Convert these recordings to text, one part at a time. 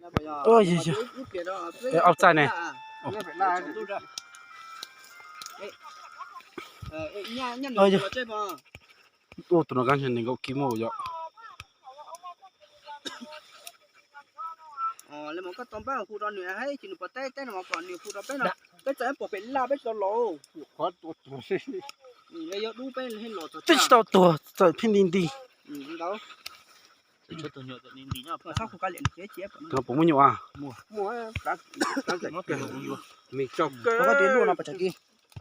Ua yog, yog, au txaij ne. Ua tus no kab ntshe nees nkaum kib muaj yom. Twb tsis tau tuag txawm pheej nti nti. Tus no puas muaj nyuam a?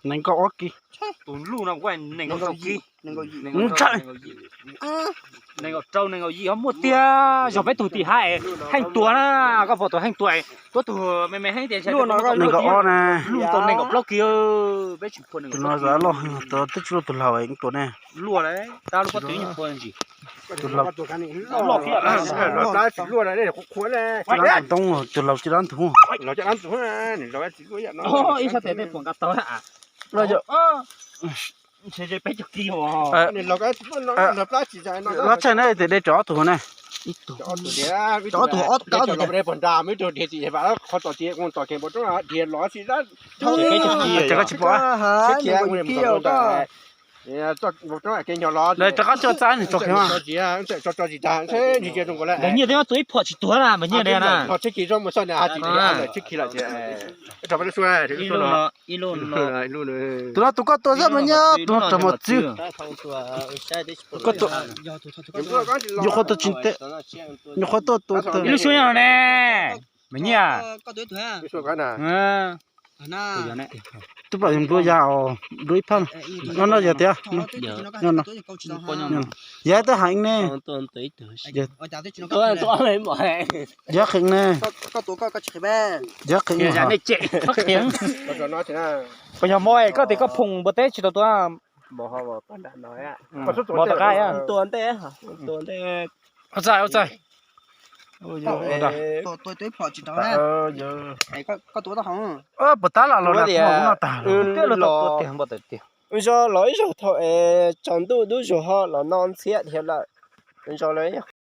Nees nkaum ob kib. Ntshai. Nees nkaum rau nees nkaum yim ho muaj tiag. Zog peb tug tim hav Heej Tuam na, koj pom tus Heej Tuam tuab tug me me heev tias nees nkaum ob na. Luaj tau nees nkaum plaub kib. Peb tsis phua nees nkaub plaub kib. Tus no loj, twb tsis luaj tus laug Heej Tuam ne. Luaj lawm, tab lub pob tw nyuag phua ntsis. Tus laug. Tsis dab ntug, tus laug tsis dab ntug. Ib sab tes tej pom nqa tau. Ntshe peb caug kib. Lab tsaig na, tes de rau ob tug ne. Ob tug, ob tug. Koj koj tsis pom. Rov qab tso txaj nws tso kiag. Nyiaj twb tua ib phom tsis tuag na, mas nyiaj na. Tus no tus koj tua xwb mas nyiaj, tus no raug mos txwv. Koj tua, nyuam qhuav tuaj tua tag. Ib lub xyoo no ne, mas nyiaj. Twb pom nplua ya os, nplua ib phab no. No no yog tiag. Yog twb heev ne. Yog heev ne. Yog heev. Puas yog mov koj tias koj phoom npua teb tsis tau tua? Mov tom qab. Ua txaij, ua txaij. Puas tab lam los noj tag lawm? Wb zog los ib zaug thaum es tsaus ntuj dub zog ho los noj ntxhiab dhia lawm. Wb zog los ib zaug.